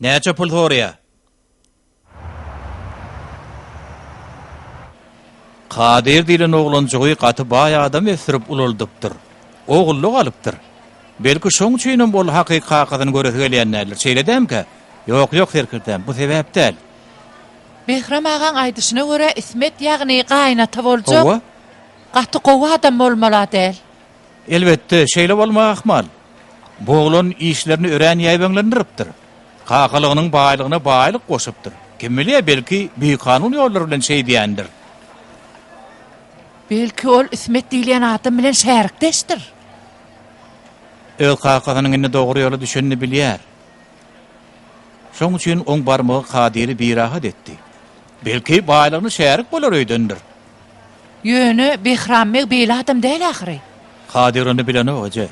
Näçe pul soraýa? Kadyr diýlen oglanjygy gaty baý adam ösdürip ulaldypdyr. Ogullyk alypdyr. Belki şoň üçinem ol hakyky kakasyny göresi gelýän däldir. Şeýle dämkä? Ýok, ýok serkerdäm, bu sebäp däl. Behram agaň aýdyşyna görä Ismet ýagny gaýynata boljak. Hawa. Gaty gowy adam bolmal-a däl. Elbetde, şeýle bolmagy ahmal. Bu oglan işlerini örän ýaýbaňlandyrypdyr. Kakalygynyň baýlygyna baýlyk goşupdyr. Kim bilýär, belki, bikanun ýollar bilen şeýdýändir. Belki, ol Ismet diýilýän adam bilen şärikdeşdir. Öz kakasynyň indi dogry ýola düşenini bilýär. Şoň üçin oň barmagy Kadyry birahat etdi. Belki, baýlygyna şärik bolar öýdendir. Ýöne Behram beg beýle adam däl ahyry. Kadyr ony bilenok, eje.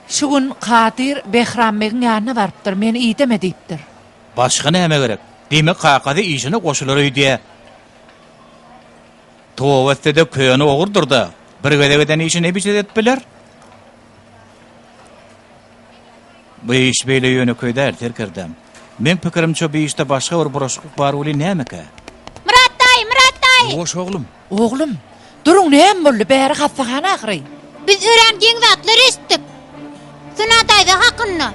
Şu gün Kadyr Behram begiň ýanyna barypdyr, meni ideme diýipdir. Başga näme gerek? Diýmek, kakasy işine goşular öýdýä. Toba etse-de köne ogurdyr-da, bir gezek eden işini hemişe edip biler. Bu iş beýle ýönekeý däl, serkerdäm. Meň pikirimçe bu işde başga bir bulaşyklyk bar welin nämekä? Myrat daýy, Myrat daýy! Ýuwaş oglum. Oglum, duruň näme boldy, bäri hassahana ahyry. Biz örän geň zatlar eşitdik. Suna daýza hakynda.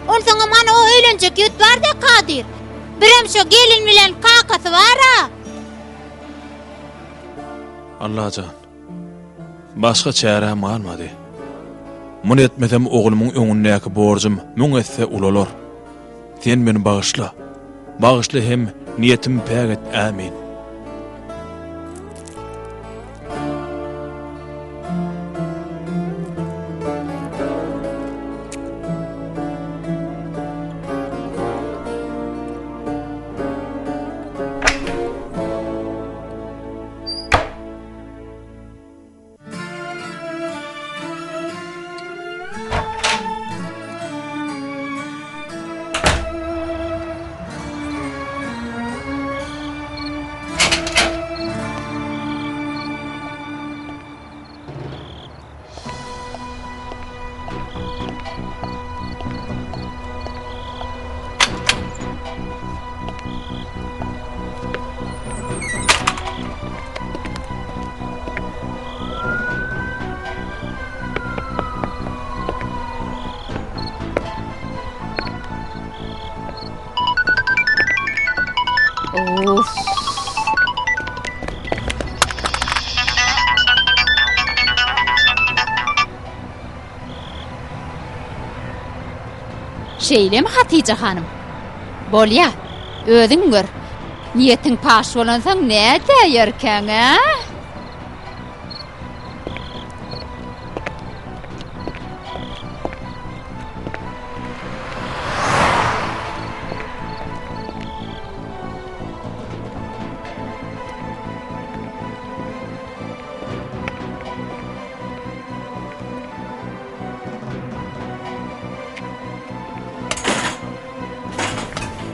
Onsoňam hany o öýlenjek ýigit bar-da Kadyr. Birem şo gelin bilen kakasy bar-a. Allajan. Başga çäräm galmady. Muny etmesem oglumyň öňündäki borjum müň esse ulalar. Sen meni bagyşla. Bagyşla hem niýetimi päk et, ämin. Of. Şeýlemi Hatyja hanym? Bolýa, özüň gör. Niýetiň paş bolansoň nädäýerkäň, ä?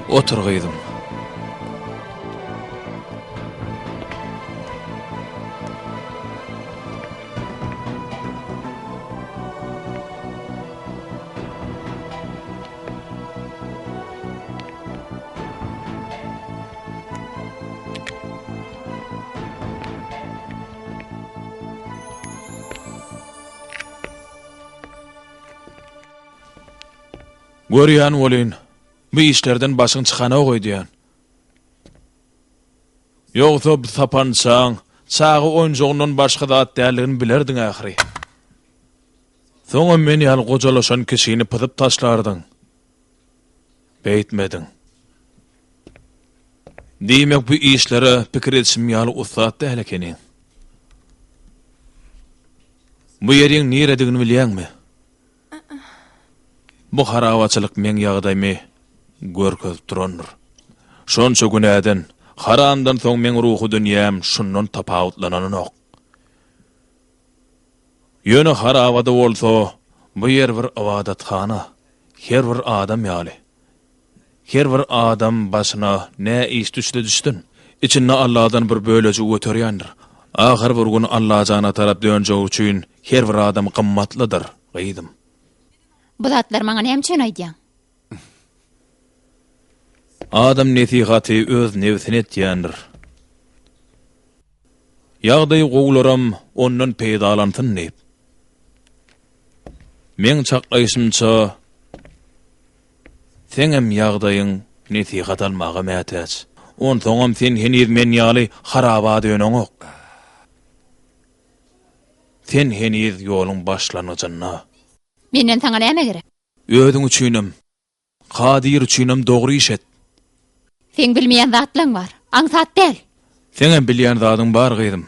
Otur gyzym. Görýän welin, bu işlerden başyň çykanok öýdýän. Ýogsa bu sapançaň çaga oýunjagyndan başga zat däldigini bilerdiň ahyry. Soňam men ýaly gojalaşan kişini pyzyp taşlardyň. Beýtmediň. Diýmek bu işlere pikir edişim ýaly ussat däl ekeniň. Bu ýeriň niredigini bilýäňmi? Bu harabaçylyk meň ýagdaýymy görkezip durandyr. Şonça günäden, haramdan soň meň ruhy dünýäm şundan tapawutlananok. Ýöne harabada bolsa, bu ýer bir ybadathana, her bir adam ýaly. Her bir adam başyna nä iş düşse düşsün, içinde Alladan bir bölejik göterýändir. Ahyr bir gün Allajana tarap dönjegi üçin her bir adam gymmatlydyr, gyzym. Bu zatlary maňa näme üçin aýdýaň? Adam nesihaty öz nebsine etýändir. Ýagdaýy gowularam ondan peýdalansyn diýip. Meň çaklaýşymça, seňem ýagdaýyň nesihat almaga mätäç. Onsoňam sen heniz men ýaly haraba döneňok. Sen heniz ýoluň başlangyjynda. Menden saňa näme gerek? Özüň üçinem, Kadyr üçinem dogry iş et. Seň bilmeýän zatlaň bar. Aňsat däl. Seňem bilýän zadyň bar gyzym.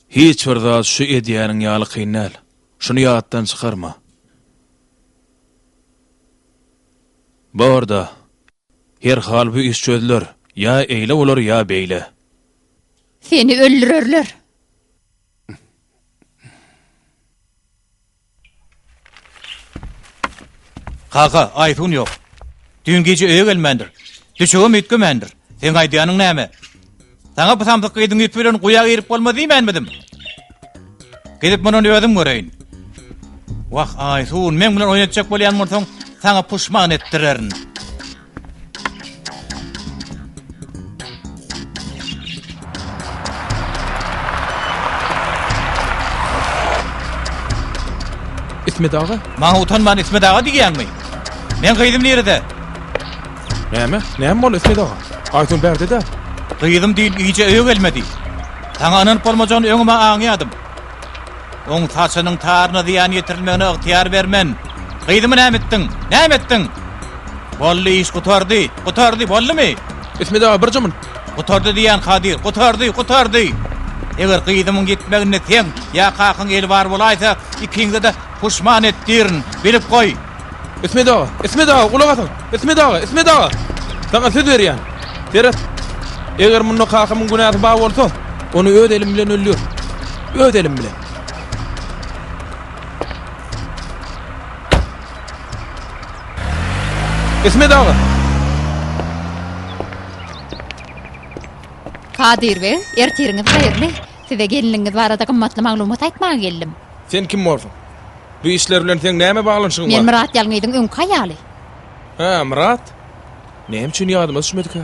Hiç bir zat şu edýäniň ýaly kyn däl. Şuny ýatdan çykarma. Bor-da, herhal bu iş çözüler, ýa eýle bolar, ýa beýle. Seni öldürerler. Kaka, Aýsun ýok. Düýn gije öýe gelmändir. Düşegem üýtgemändir. Seň aýdýanyň näme? Saňa bu samsyk gyzyň ýüpi bilen guýa girip bolmaz diýmänmidim? Gidip muny özüm göreýin. Wah, Aýsun, meň bilen oýun etjek bolýan bolsaň, saňa puşman etdirerin. Ismet aga? Maňa utanman Ismet aga diýýäňmi? Meň gyzym nirede? Näme? Näme boldy Ismet aga? Aýsun bärde däl. Gyzym düýn gije öýe gelmedi. Saňa ynanyp bolmajagyny öňem-ä aňýadym. Oň saçynyň taryna zyýan ýetirilmegine ygtyýar bermen. Gyzymy näme etdiň? Näme etdiň? Boldy iş gutardy, gutardy, boldumy? Ismet aga birje mun. Gutardy diýýän Kadyr, gutardy, gutardy. Eger gyzymyň ýitmeginde seň ýa kakaň eli bar bolaýsa, ikiňize-de puşman etdirin, bilip goý. Ismet aga, Ismet aga, gulak asyň! Ismet aga, Ismet aga! Saňa söz berýän. Seret, eger munda kakamyň günäsi bar bolsa, ony öz elim bilen öldür. Öz elim bilen. Ismet aga! Kadyr beg, ertiriňiz haýyrly. Size gelniňiz barada gymmatly maglumat aýtmaga geldim. Sen kim borsuň? Bu işler bilen seň näme baglanyşygyň Men bar? Myrat ýalňyzyň öňki aýaly. Hä, Myrat? Näme üçin ýadyma düşmedikä?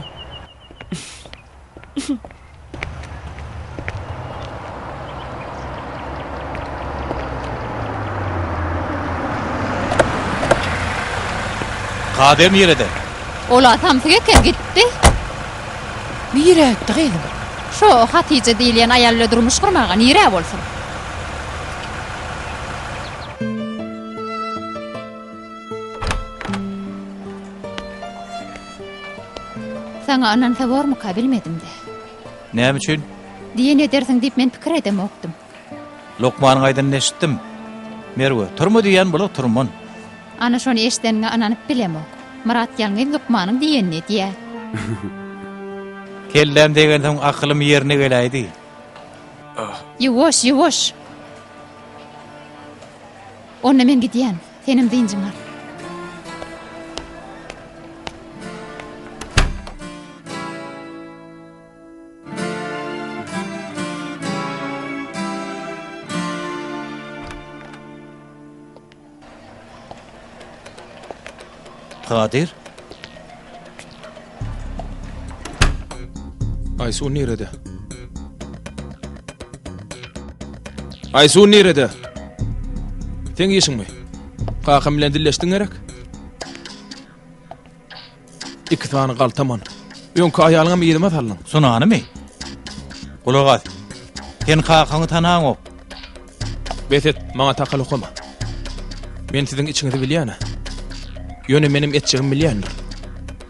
Kadyr nirede? Ol-a samsyk eken, gitdi. Nirä gitdi gyzym? Şo Hatyja diýilýän aýal bile durmuş gurmaga nirä bolsun? Saňa ynansa bormuka bilmedim-de. Näme üçin? Diýen edersiň diýip men pikir edemokdym. Lukmanyň aýdanyny eşitdim. Merwe, turma diýýän bola turman. Ana şony eşideniňe ynanyp bilemok. Myrat ýalňyz lukmanyň diýenini edýär. Kelläm degensoň akylym ýerine geläýdi. Ýuwaş, ýuwaş. Onda men gidýän. Senem dynjyňy al. Kadyr? Aysun nirede? Aysun nirede? Seň işiňmi? Kakam bilen dilleşdiň gerek? Iki sany galtaman. Öňki aýalyňam yzyma saldyň. Sunanymy? Gulak as. Sen kakaňy tanaňok. Bes et, maňa takal okama. Men siziň içiňizi bilýän-ä. Ýöne menem etjegimi bilýändir.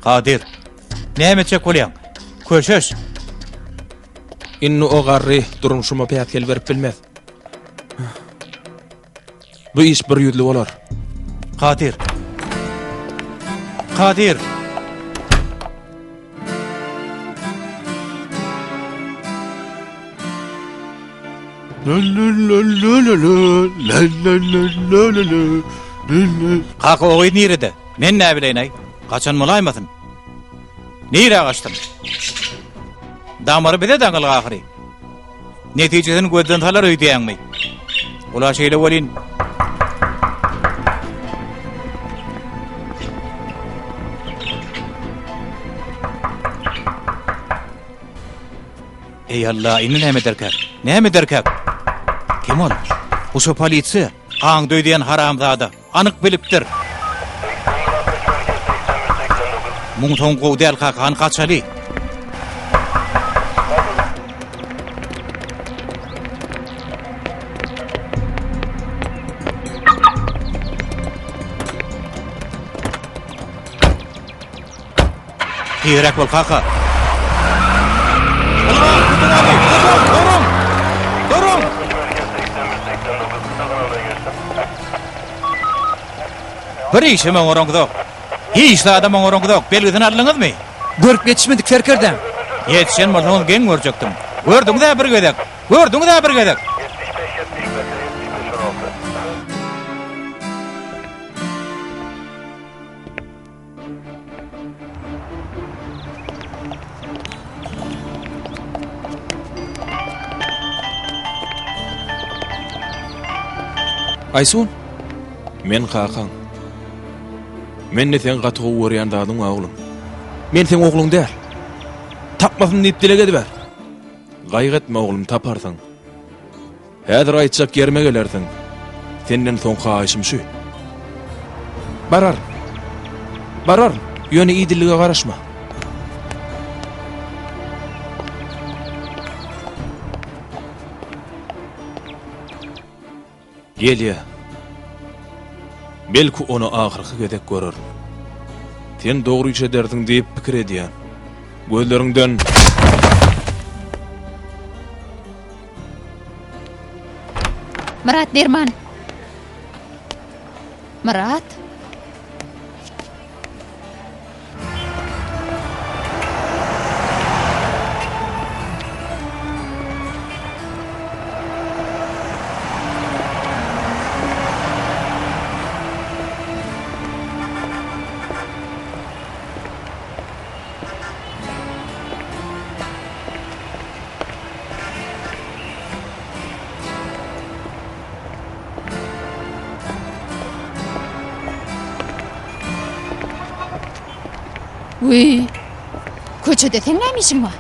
Kadyr, näme etjek bolýaň? Köşeş. Indi o garry durmuşyma päsgel berip bilmez. Bu iş bir ýüzli bolar. Kadyr. Kadyr. Kaka o gyz nirede? Men näbileýin-aý? Gaçan bolaýmasyn? Nirä gaçsyn? Damary bize daňylgy ahyry. Netijesini gözden salar öýdýäňmi? Ol-a şeýle welin. Eý Alla, indi näme ederkäk? Näme ederkäk? Kim ol? Bu şo polisiýa. Aňdy öýdýän haramzada. Anyk bilipdir. Muň soňy gowy däl kaka, hany gaçaly. Tizräk bol kaka. Ylga, tutuň ony, tutuň, duruň! Duruň! Bir işem oňaraňyzok. Hiç zadam oňaraňyzok. Belgisini aldyňyzmy? Görüp ýetişmedik serkerdäm. Ýetişen bolsaňyz geň görjekdim. Gördüňiz-ä bir gezek. Gördüňiz-ä bir gezek. Aýsun, men kakaň. Mende seň gaty gowy görýän zadyň bar, oglum. Men seň ogluň däl. Tapmasyn diýip dileg ediber. Gaýgy etme, oglum, taparsyň. Häzir aýtjak ýerime gelersiň. Senden soňky haýyşym şu. Bararyn. Bararyn. Ýöne idillige garaşma. Gelýä. Belki ony ahyrky gezek görerin. Sen dogry iş edersiň diýip pikir edýän. Gözleriňden Myrat derman. Myrat. Wiý, köçede seň näme işiň bar?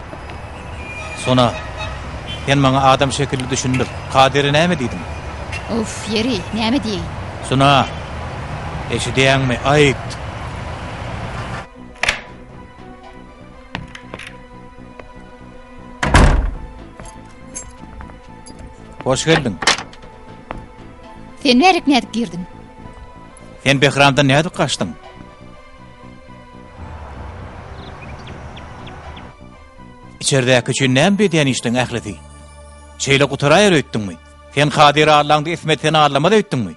Sona, sen maňa adam şekilli düşündir. Kadyra näme diýdiň? Uff, ýeri, näme diýeýin? Sona, eşidýäňmi, aýt! Hoş geldiň. Sen närik nädip girdiň? Sen Behramdan nädip gaçdyň? Içerdäki üçin näme bedýän işleň ählisi? Şeýle gutaraýar öýtdüňmi? Sen Kadyry allaňda Ismet seni allamaz öýtdüňmi?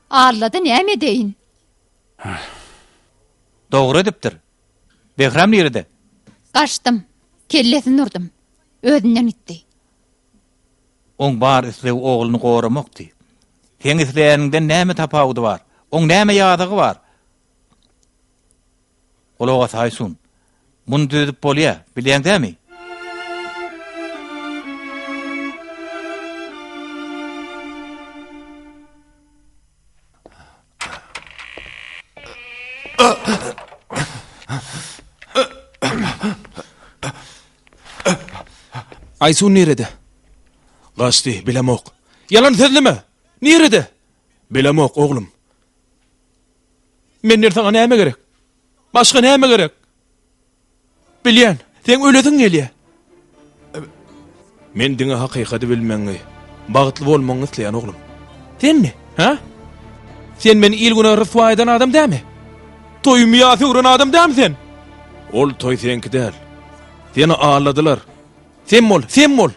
Allady näme edeýin? Dogry edipdir. Behram nirede? Gaçdym. Kellesini urdum. Özünden gitdi. Oň bar islegi ogluny goramakdy. Seň isleýäniňden näme tapawudy bar? Oň näme ýazygy bar? Gulak as, Aýsun. Muny düzedip bolýa, bilýäň dämi? Aýsun nirede? Gaçdy, bilemok. Ýalan sözleme! Nirede? Bilemok, oglum. Menden saňa näme gerek? Başga näme gerek? Bilýän, seň ölesiň gelýär. Men diňe hakykaty bilmegiňi, bagtly bolmagyňy isleýän oglum. Senmi? Hä? Sen meni il-güne ryswa eden adam dämi? Toýumy ýas öwren adam dämi sen? Ol toý seňki däl. Seni aldadylar. Sen bol, sen bol.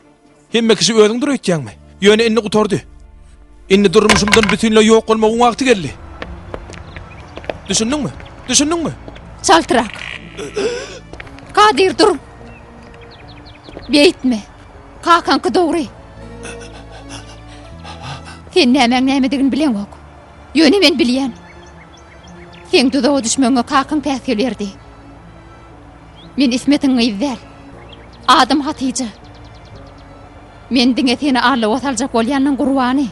Hemme kişi özüňdir öýtýäňmi? Ýöne indi gutardy. Indi durmuşymdan bütinleý ýok bolmagyň wagty geldi. Düşündiňmi? Düşündiňmi? Çaltrak. Kadyr dur. Beýtme. Kakaňky dogry. Sen nämäň nämedigini bileňok. Ýöne men bilýän. Seň duzaga düşmegiňe kakaň päsgel berdi. Men Ismetiň gyzy däl. Adym Hatyja. Men diňe seni aldawa saljak bolýanyň gurbany.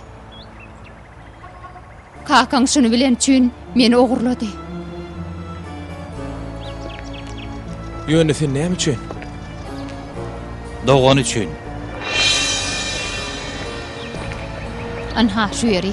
Kakaň şuny bilen üçin meni ogurlady. Ýöne sen näme üçin? Dogany üçin. Ynha, şu ýeri.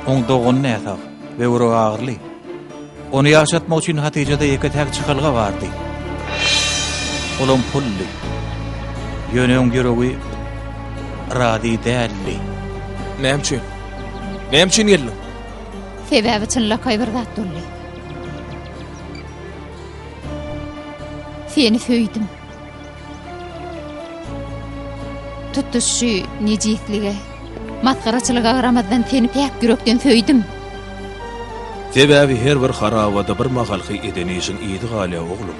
Oň dogany näsag, böwregi agyrly. Ony ýaşatmak üçin Hatyjada ýeke-täk çykalga bardy. Olam puldy. Ýöne oň ýüregi razy däldi. Näme üçin? Näme üçin geldiň? Sebäbi çynlakaý bir zat boldy. Seni söýdüm. Tutuş şu nejislige, masgaraçylyga garamazdan seni päk ýürekden söýdüm. Sebäbi her bir harabada bir mahalky eden işiň yzy galýar, oglum.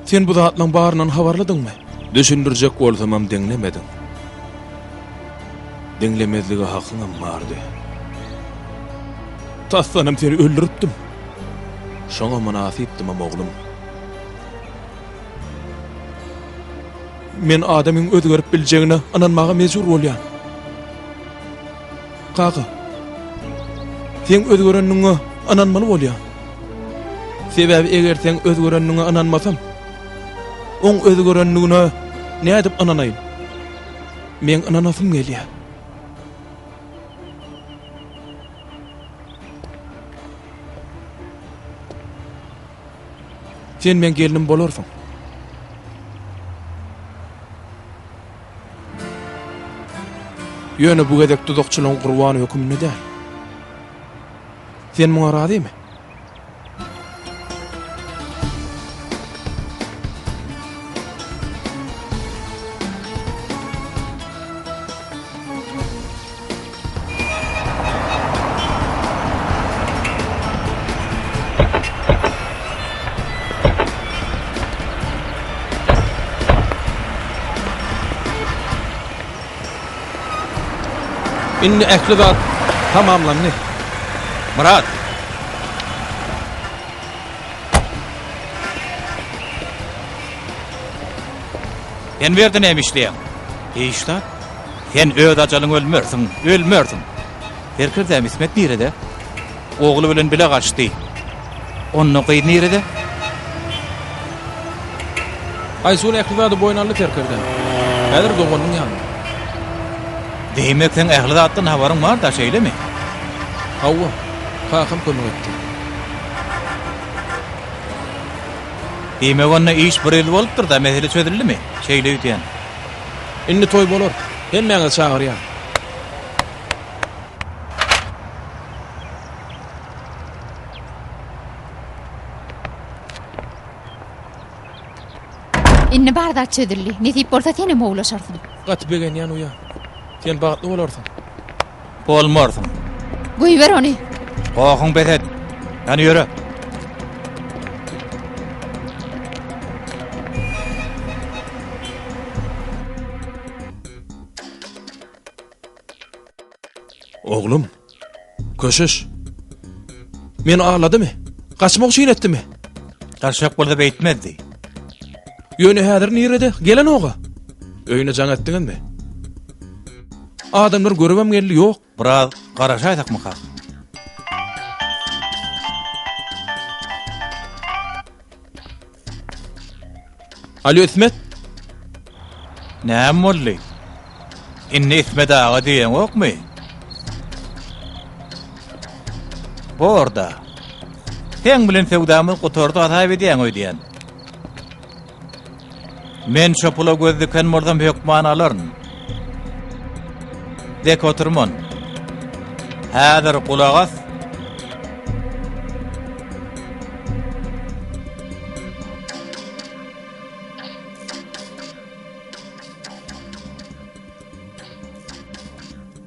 Sen bu zatlaň baryndan habarlydyňmy? Düşündirjek bolsamam diňlemediň. Diňlemezlige hakyňam bardy. Tasdanam seni öldüripdim. Şoňa mynasypdymam oglum. Men adamyň özgerip biljegine ynanmaga mejbur bolýan. Kaka, seň özgerenligiňe ynanmaly bolýan. Sebäbi eger seň özgerenligiňe ynanmasam, oň özgerenligine nädip ynanaýyn? Meň ynanasym gelýär. Sen meň gelnim bolarsyň. Ýöne bu gezek duzakçylygyň gurbany höküminde däl. Sen muňa razymy? Indi ähli zat tamamlandy. Myrat! Sen bu ýerde näme işleýäň? Hiç zat. Sen öz ajalyňa ölmersiň, ölmersiň. Serkerdäm Ismet nirede? Ogly bilen bile gaçdy. Onda gyz nirede? Aýsun ähli zady boýun aldy serkerdäm. Häzir doganynyň ýanynda. Diýmek seň ähli zatdan habaryň bar-da, şeýlemi? Hawa, kakam kömek etdi. Diýmek onda iş bir ýyl bolupdyr-da, mesele çözüldimi? Şeýle öýdýän. Indi toý bolar. Hemmäňizi çagyrýan. Indi bar zat çözüldi. Nesip bolsa senem gowulaşarsyň. Gaty begenýän uýa. Sen bagtly bolarsyň. Bolmarsyň. Goýber ony. Gohuň bes et. Hany ýöre. Oglum, köşeş. Meni aldadymy? Gaçmak üçin etdimi? Gaçjak bolsa beýtmezdi. Ýöne häzir nirede? Gelenoga. Öýüne jaň etdiňizmi? Adamlar görübem geldi, ýok. Biraz garaşaýsakmyka? Alýo Ismet. Näme boldy? Indi Ismet aga diýeňokmy? Borda. Seň bilen söwdamyz gutardy hasap edýäň öýdýän. Men şo pula göz diken bolsam hökman alaryn. Dek oturman. Häzir gulak as.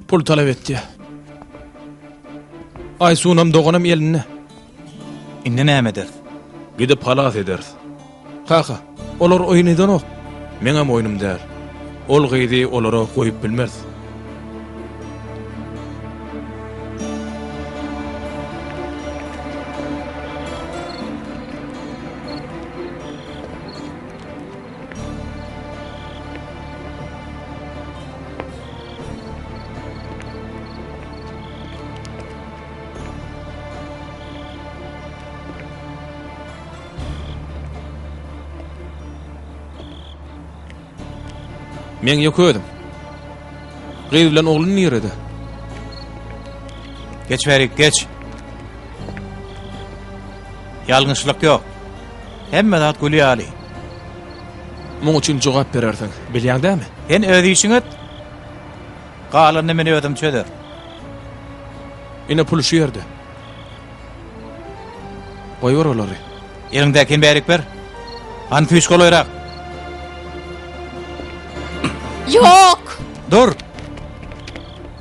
Pul talap etdi. Aýsunam doganam elinde. Indi näme ederis? Gidip halas ederis. Kaka, olar oýun edenok. Meňem oýnum däl. Ol gyzy olara goýup bilmeris. Meň ýeke özüm. Gyz bilen oglun nirede? Geç bärik, geç. Ýalňyşlyk ýok. Hemme zat gül ýaly. Muň üçin jogap berersiň, bilýäň dämi? Sen öz işiňi et. Galanyny men özüm çözerin. Ine pul şu ýerde. Goýber olary. Eliňdäkini bärik ber. Hany süýş golaýrak. Ýok! Dur!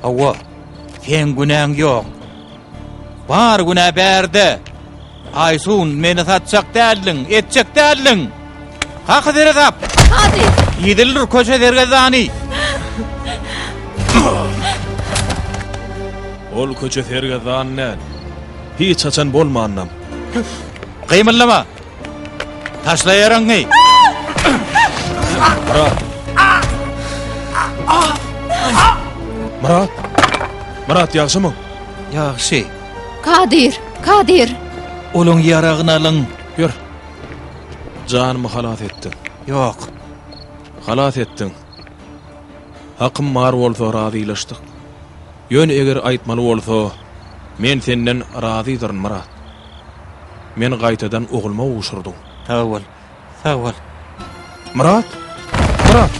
Hawa, seň günäň ýok. Bar günä bärde. Aýsun, meni satjak däldiň, etjek däldiň. Kaka seresap! Hadi! Ýedildir köçe sergezdany. Ol köçe sergezdan däl. Hiç haçan bolmandam. Gymyldama! Taşla ýaraňy! Myrat! Myrat! Myrat ýagşymyň? Ýagşy. Kadyr, Kadyr! Olaň ýaragyny alyň. Ýör. Janymy halas etdiň. Ýok. Halas etdiň. Hakym bar bolsa razylaşdyk. Ýöne eger aýtmaly bolsa, men senden razydyryn, Myrat. Meni gaýtadan ogluma gowşurdyň. Sag bol, sag bol. Myrat! Myrat!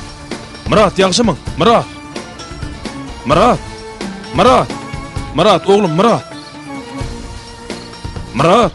Myrat, ýagşymyň? Myrat! Myrat! Myrat! Myrat, oglum, Myrat! Myrat!